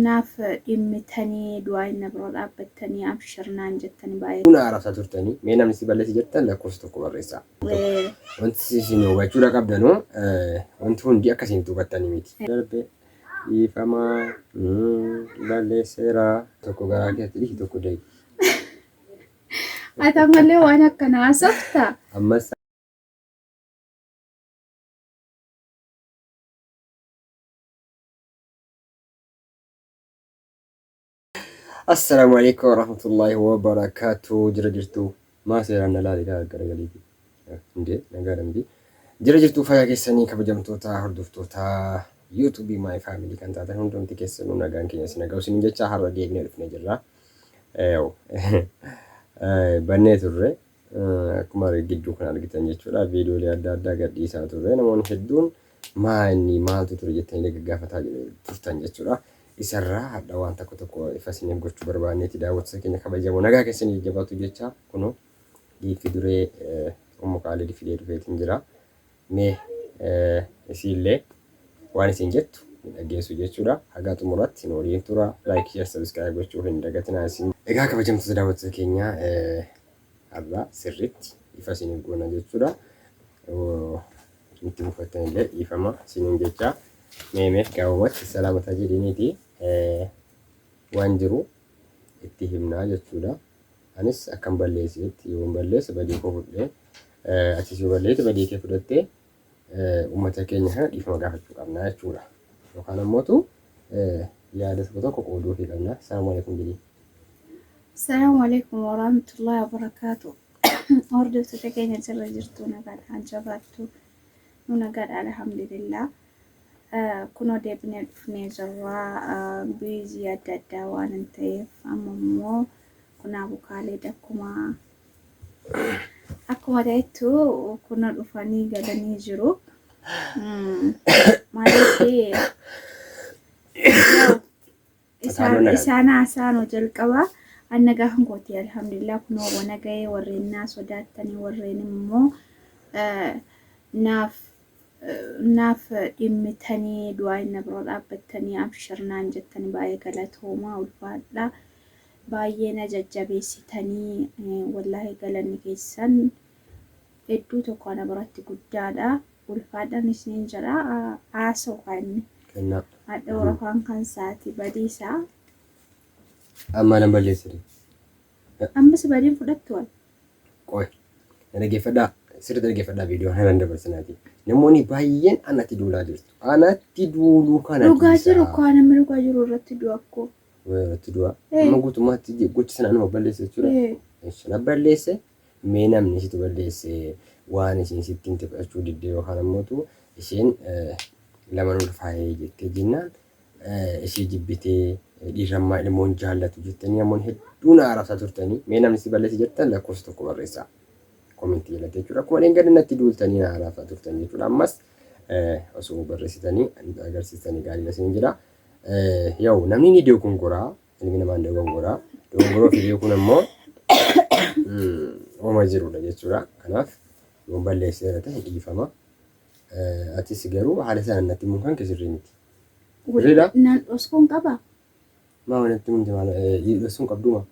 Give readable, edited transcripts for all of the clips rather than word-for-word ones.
Naaf dhimmitanii du'aayin na bira dhaabbattanii abshir naan jettanii baay'ee. Buna arabsaa turtanii mee namni si balleesse jettan lakkoofsa tokko barreessaa. Wanti isin hubachuudha qabdanu wanti hundi akka isin hubattanii miti. Darbe dhiifama balleesseera. Tokko garaa keessatti dhiisi tokko da'i. Ati ammallee waan akkanaa haasofta. Ammas Assalaamu alaikum warahmatullahi wabarakaatu. Jira jirtu maa seeraan na laali kaa garagaliiti. Indee nagaadha miti. Jira jirtu fayyaa keessanii kabajamtoota hordoftoota YouTube my family kan taatan hundumti keessanuu nagaan keenya isin naga'u isiniin jecha har'a deebinee dhufnee jirra. Bannee turre akkuma gidduu kan argitan jechuudha viidiyoolee adda addaa gadhiisaa turre namoonni hedduun maa inni maaltu ture jettanii gaggaafataa turtan jechuudha. Isarraa har'a waan tokko tokko ifa isiniif gochuu barbaanneeti daawwattoota keenya kabajamoo nagaa keessanii jajjabaatu jecha kunoo giifti duree Ummu Kaalid fidee dhufeetiin jira. Mee isiillee waan isin jettu ni dhaggeessu jechuudha. Haga xumuratti nu waliin tura. Like, share, subscribe gochuu hin dagatinaa isin. Egaa kabajamtoota daawwattoota keenya har'a sirriitti ifa isiniif goona jechuudha. Nutti mufattan illee dhiifama isiniin jecha. Mee mee gabaabumatti salaamataa jedhiniiti waan jiru itti himnaa jechuudha. Anis akkan balleesseetti yoon balleesse badii koo fudhee atis yoo balleessite badii kee fudhattee uummata keenya kana dhiifama gaafachuu qabna jechuudha. Yookaan ammootu yaada tokko tokko qooduufii qabna. Salaamu alaikum jedhii. Salaamu alaikum warahmatullahi wabarakaatu. Hordoftoota keenya jirra jirtu nagaadhaan jabaattu. Nu nagaadha alhamdulillah. Kunoo deebinee dhufnee jirra. Biizii adda addaa waan hin ta'eef amma immoo kun abukaaleed akkuma akkuma ta'ettu kuna dhufanii galanii jiru. Maaliif isaan isaan haasaanoo jalqaba an nagaa kan kooti alhamdulillah kunoo wana ga'ee warreen naa sodaattanii warreen immoo naaf naaf dhimmitanii du'aa na bira dhaabbattanii abshir naan jettanii baay'ee galatoomaa ulfaadha. Baay'ee na jajjabeessitanii wallaahi galanni keessan hedduu tokko ana biratti guddaadha. Ulfaadhaan isiniin jedha haasa'u kan inni. Kennaa. Hadha warafaan kan saati badiisaa. Amma nan balleessite. Ammas badiin fudhattu wal. Qoy. Na dhaggeeffadhaa. Sirriitti dhaggeeffadhaa viidiyoo kana nan dabarsinaati. Namoonni baay'een anatti duulaa jirtu. Anatti duuluu kana Dhugaa dhiisaa. jiru koo namni dhugaa jiru irratti du'a koo. Irratti du'a. Eh. Amma guutummaatti gocha sana anuma balleesse jechuudha. Eh. Sana balleesse mee namni situ balleesse waan isiin sitti himte fudhachuu didde yookaan ammootu isheen laman ulfaa'ee jettee jennaan ishee jibbitee dhiirrammaa ilmoon jaallatu jettanii namoonni hedduun arrabsaa turtanii mee namni si balleesse jettan lakkoofsa tokko barreessaa komentii jalatti jechuudha. Akkuma dheengadda natti duultanii na arrabsaa turtan jechuudha. Ammas osoo barreessitanii agarsiistanii gaariidha isin jedha. Yaa'u namni ni dogongoraa ilmi namaa ni dogongoraa dogongoroo fi beekuun ammoo uuma jirudha jechuudha. Kanaaf yoo balleesseera ta'e dhiifama. Atis garuu haala sana natti himuun kan kee sirrii miti. Sirriidha? Naan dhoskuun qaba. Maa natti himte maal dhoskuun qabdu maa?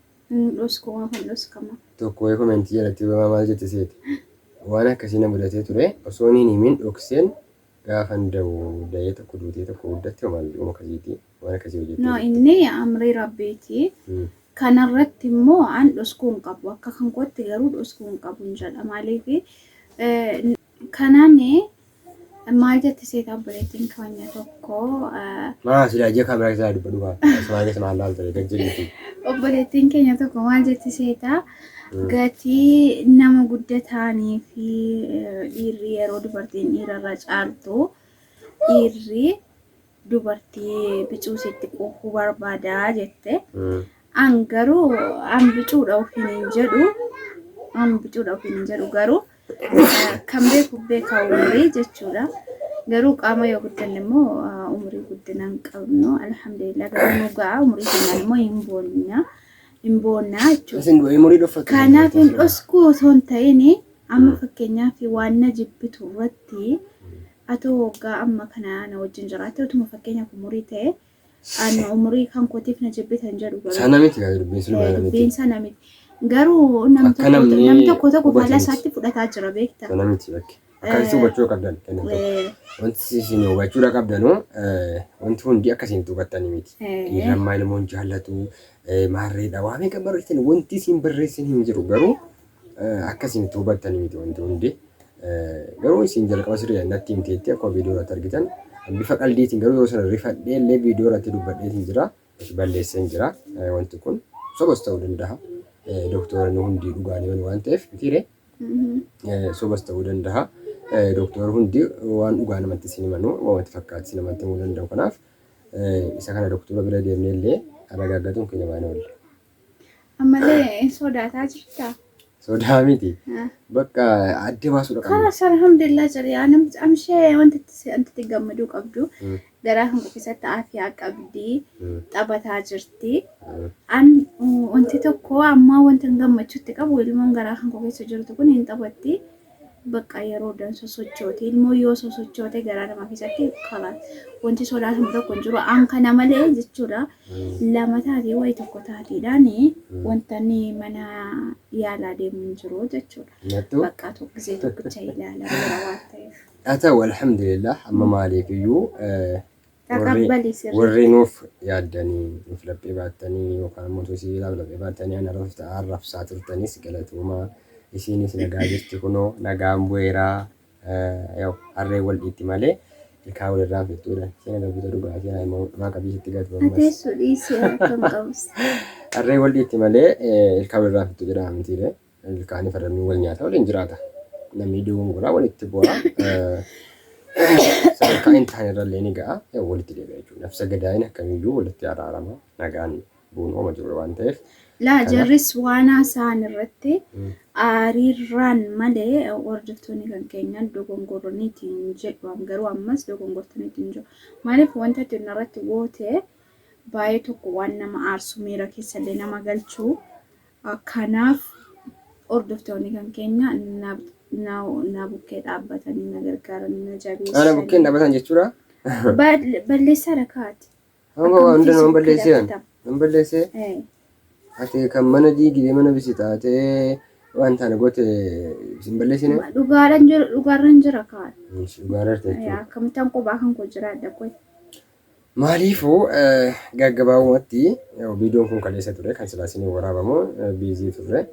Dhoskuu maaf hin dhoskama. Tokko wayii komentii jalatti maal jette seete? Waan akkasii na mudatee ture osoo hin himin dhokseen gaafan da'u da'ee tokko duutee tokko guddatte maal dhuma akkasiiti waan akkasii hojjettee. No inni amrii rabbiiti. Kanarratti immoo an dhoskuu hin qabu. Akka kan kootti garuu dhoskuu hin qabu hin jedha. Maaliif kanaan maal jette seeta obboleettiin keenya tokko Maa silaa ija kaameraa keessaa dubbadhu kaa. Asumaa keessa maal laalta gad jedhiiti. Obboleettiin keenya tokko maal jette seeta gatii nama guddataanii fi dhiirri yeroo dubartiin dhiirarra caaltu dhiirri dubartii bicuu sitti quufuu barbaada jette. An garuu an bicuudha ofiin hin jedhu an bicuudha ofiin hin jedhu garuu kan beeku beekaa umurii jechuudha. Garuu qaama yoo guddanne immoo umurii guddina hin qabnu. Alhamdulillah garuu nu ga'a umurii keenyaan immoo hin boonna hin boonna jechuudha. Isin umurii dhoffattu. Kanaaf hin dhoskuu osoo hin ta'in amma fakkeenyaaf waan na jibbitu irratti Atoo waggaa amma kana na wajjin jiraatte utuma fakkeenyaaf umurii ta'e ani umurii kan kootiif na jibbitan jedhu garuu. Sana miti gaa dubbiin sun mana miti. Dubbiin sana miti. Garuu namni Akka tokko namni namni tokko tokko hubatu faallaa miti. isaatti fudhataa jira beekta. Sana miti bakki. Akkasitti hubachuu qabdan kennan tokko. Wanti isin hubachuudha qabdanu wanti hundi akka isin hubattanii miti. Dhiirri ammaa ilmoon jaallatu maarreedha waa meeqa barreessan wanti isin barreessan hin jiru garuu akka isin hubattanii miti wanti hundi. Garuu isin jalqaba sirrii natti himteetti akkuma viidiyoo irratti argitan bifa qaldiitiin garuu yeroo sana rifadhee illee viidiyoo irratti dubbadheetiin jira. Balleesseen jira wanti kun sobas ta'uu danda'a. Doktoronni hundi dhugaan himan waan ta'eef mitiiree sobas ta'uu danda'a. Doktorri hundi waan dhugaa namatti isin himanu waamatti fakkaatti namatti himuu danda'u. Kanaaf isa kana doktora bira deemnee illee aragaggatuun keenya baay'ee oolla. Ammallee hin sodaataa jirtaa? Sodaa miti. Bakka adda baasuudha qabna. Kalas alhamdulillah jedhe amshee wanti itti gammaduu qabdu garaa kan keessatti aafiyaa qabdi taphataa jirti. An wanti tokko ammaa wanta hin gammachuutti qabu ilmoon garaa kan keessa jirtu kun hin taphatti. Bakka yeroo dan sosochoote ilmoo yoo sosochoote garaa namaa keessatti kalas wanti sodaatamu tokko hin jiru. An kana malee jechuudha lama taatee wayi tokko taateedhaan wanta inni mana yaalaa deemu hin jiru jechuudha. Nattu. Bakka tokkisee tokkicha ilaalameera waan ta'eef. Haa ta'u alhamdulillah amma maaliif iyyuu Taqabbali sirriitti. Warri nuuf yaaddanii nuuf laphee baattanii yookaan immoo sibiilaaf laphee baattanii ana arrabsaa turtanis galatoomaa. Isiinis nagaa jirti kunoo nagaan bu'eeraa harree wal dhiitti malee ilkaan walirraa fixxuudha. Isheen agabuuta dhugaatii ana immoo dhugaa qabiisitti gatu ammas. Ateessu dhiisee akkam qabus. Harree wal dhiitti malee ilkaan walirraa fixxu jedhama mitiire. Ilkaanii fayyadamni wal nyaata waliin jiraata. Namni dogongoraa walitti bu'a. Sadarkaa hin taane irrallee ni ga'a. Walitti deebi'a jechuudha. Nafsa gadaayin akkamiyyuu walitti araarama. Nagaan bu'uun ooma jiru waan ta'eef. Laa jarris waan haasa'an irratti aariirraan malee hordoftoonni kan keenya dogongoraniitiin jedhu garuu ammas dogongortaniitiin jiru. Maaliif wanta ati irratti goote baay'ee tokko waan nama aarsu miira keessallee nama galchu. Kanaaf hordoftoonni kan keenya na bukkee dhaabbatanii na gargaaranii na jabeessanii. Ana bukkeen dhaabbatan jechuudha. Balleessaadha kaati. Amma waan hunda nama balleessee nan balleessee. Ati kan mana diigdee mana bisi taatee waan taane goote sin balleessine. Dhugaadhaan jira dhugaarran jira kaati. Dhugaarra jechuudha. Akkamittaan qophaa kan koo jiraadha qoy. Maaliifuu gaggabaabumatti viidiyoon kun kaleessa ture kan silaa isinii waraabamu biizii turre.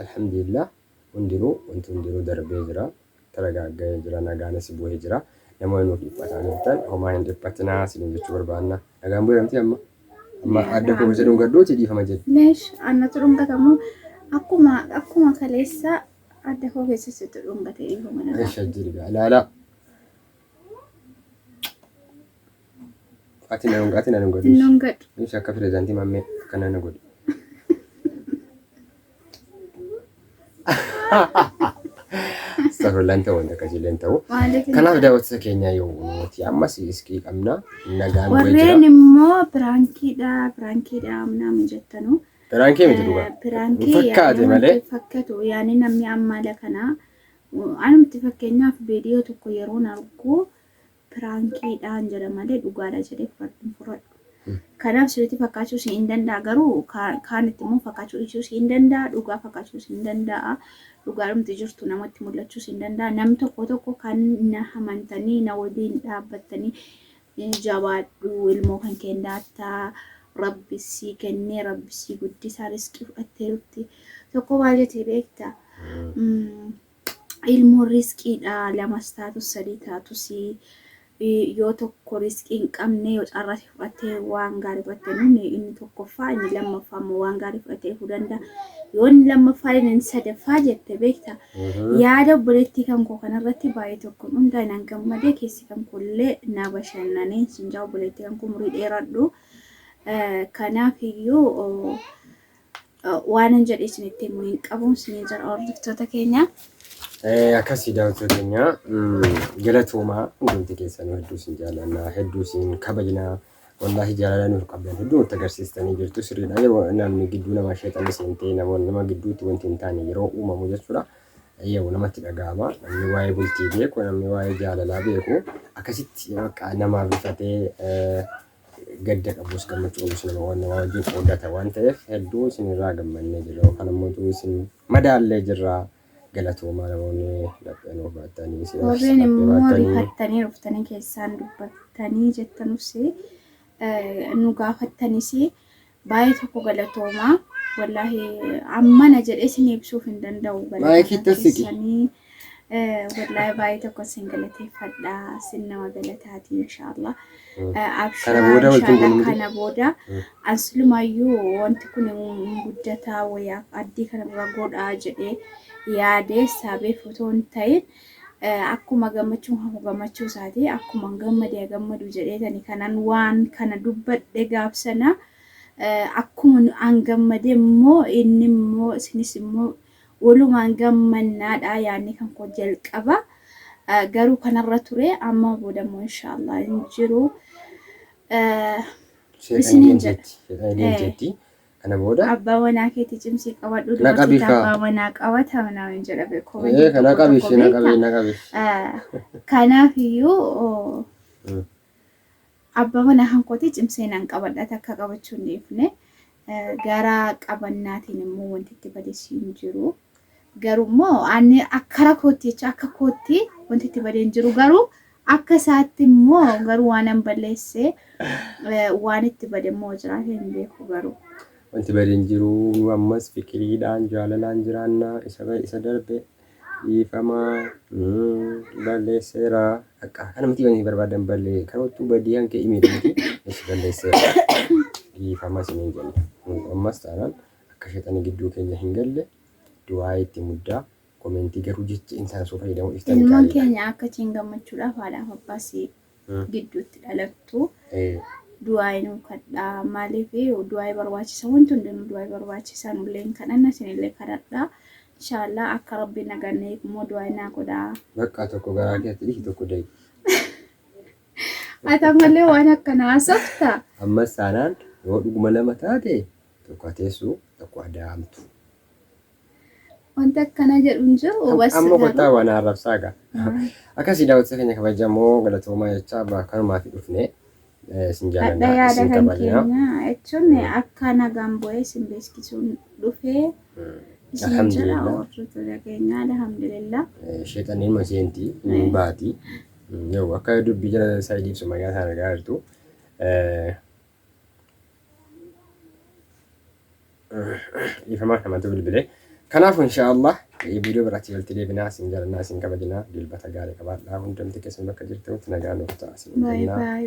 Alhamdulillah hundinuu wanti hundinuu darbee jira. Taragaagga'ee jira nagaanis bu'ee jira. Namoonni nuuf dhiphataa jirtan homaa hin dhiphatinaa isiniin jechuu barbaanna. Nagaan bu'eera miti amma. Amma adda koo keessa dhungadhuuti dhiifama jedhi. Leesh annatu dhungatamu akkuma kaleessa adda koo keessa sitti dhungate dhiifama nagaa. Eesha jedhi ilaalaa. Ati na dhunga ati na dhungadhu. Hin dhungadhu. Eesha akka pirezidaantii mammee akkana na godhi. Astagfirullah hin ta'u wanta akkasii illee hin ta'u. Kanaaf daawwattoota keenya yoo nuti ammas iskii qabna nagaan bu'ee jira. Warreen immoo piraankiidha piraankiidha amnaamu jettanu. Piraankii miti dhugaa. Piraankii Fakkaate malee. Fakkatu yaani namni amma ala kana anumti fakkeenyaaf viidiyoo tokko yeroon argu piraankiidhaan jedha malee dhugaadha jedhee fudhadhu. Kanaaf sirriitti fakkaachuu hin danda'a garuu kaanitti immoo fakkaachuu dhiisuus hin danda'a dhugaa fakkaachuus hin danda'a dhugaadhumti jirtu namatti mul'achuus hin danda'a namni tokko tokko kan na amantanii na waliin dhaabbattanii jabaadhu ilmoo kan kennaattaa rabbi sii kennee rabbi sii guddisaa riskii fudhatteerutti tokko maal jettee beektaa ilmoon riskiidha lamas taatus sadii taatus yoo tokko riskii hin qabne yoo carraa fudhattee waan gaarii fudhattee inni inni tokkoffaa inni lammaffaa immoo waan gaarii fudhattee dhufuu danda'a. Yoo inni lammaffaa inni sadaffaa jette beekta. Yaada obboleettii kan koo kanarratti baay'ee tokkoon hundaa nan gammadee keessi kan koo illee na bashannanee sinjaa obboleettii kan koo umurii dheeradhu. Kanaaf iyyuu waan hin jedhe isinitti himuu hin qabu isiniin jedha hordoftoota keenya. Akkasii daawwattoota keenya galatoomaa hundumti keessanuu hedduu isin jaallanna hedduu isin kabajna wallaahi jaalala nuuf qabdan hedduu nutti agarsiistanii jirtu sirriidha yeroo namni gidduu namaa sheexanni seentee namoonni nama gidduutti wanti hin taane yeroo uumamu jechuudha. Yoo namatti dhaga'ama. Namni waa'ee bultii beeku, namni waa'ee jaalalaa beeku akkasitti bakka namaaf rifatee gadda qabus gammachuu qabus nama waan namaa wajjin qooddata waan ta'eef hedduu isinirraa gammannee jirra yookaan ammoo isin madaallee jirra. Galatoomaa namoonni laphee nuuf baattanii isinis Warreen laphee immoo baattanii. rifattanii dhuftanii keessaan dubbattanii jettanus nu gaafattanis baay'ee tokko galatoomaa. Wallaahi ammana jedhee isin ibsuuf hin danda'u. Galata Maayikiitti as siqi. keessanii wallaahi baay'ee tokko isin galateeffadha. Isin nama galataati inshaallah. Kana booda walitti hin Abshiraa buunu miti. kana booda anslumayyuu wanti kun hin guddataa wayyaa addii kanarra godhaa jedhee yaadee sabeef otoo hin ta'in akkuma gammachuun hafu gammachuu isaati akkuma gammadee gammadu jedheetani kanan waan kana dubbadhe gaafsana akkuma an gammade immoo inni immoo isinis immoo walumaan gammannaadha yaadni kan koo jalqaba. Garuu kanarra ture amma booda immoo inshaallah hin jiru. Seexan Isiniin jedha. deemteetti. Seexan deemteetti. Kana booda Abbaa manaa keetii cimsii qabadhu Na qabi dubartii kaa. abbaa manaa qabata manaa jedha beeku. Kana qabi ishee na qabi na qabi. Kanaaf iyyuu abbaa manaa kan kootii cimsee nan qabadha takka qabachuu hin dhiifne. Gara qabannaatiin immoo wanti itti bades hin jiru. Garuu immoo ani akkara kootti jecha akka kootti wanti itti badee hin jiru. Garuu akka isaatti immoo garuu waan an balleesse waan itti bade immoo jiraate hin beeku garuu. Wanti badee hin jiru nu ammas fiqiriidhaan jaalalaan jiraannaa isa isa darbe dhiifamaa balleesseera. Akka kana miti wanti barbaadan ballee kan ottuu badii hanqee himee miti ishi balleesseera. Dhiifama isiniin jenna. Ammas taanaan akka sheexanni gidduu keenya hin galle du'aa itti muddaa komentii garuu jecha insaan soo fayyadamu dhiftanii Ilmaan gaariidha. keenya akka achiin gammachuudhaaf haadhaaf abbaas gidduutti dhalattu. Du'aa nuu kadhaa maaliif du'aa barbaachisa wanti hundinuu du'aa barbaachisa nullee hin kadhanna isinillee kadhadhaa. Inshaallah akka rabbi naganne immoo du'aa naa godhaa. Bakka tokko garaa keessatti dhiisi tokko da'i. Ati ammallee waan akkanaa haasofta. Ammas taanaan yoo dhuguma lama taate tokko hateessu tokko adaamtu. Wanti akkana jedhu hin jiru. Bas Amma kottaa waan arrabsaa gaa. Akkasii daawwattoota keenya kabajamoo galatoomaa jechaa kanumaa fi dhufne isin Hadha jaalannaa yaada isin kan kabajnaa. keenya jechuun akka nagaan bu'ee isin beeksisuun dhufee isin jedha Alhamdulillah. hordoftoota keenya alhamdulillah. Sheexanni ilma seenti hin baati. Yoo akka dubbii jala saayidii ibsu maqaa isaan argaa jirtu. Dhiifamaa namatu bilbile. Kanaafuu inshaallah viidiyoo biraatti walitti deebinaa isin jaalannaa isin kabajnaa dilbata gaarii qabaadhaa hundumti keessan bakka jirtanitti nagaa nuuf ta'a isin Baay'ee jennaa. baay'ee.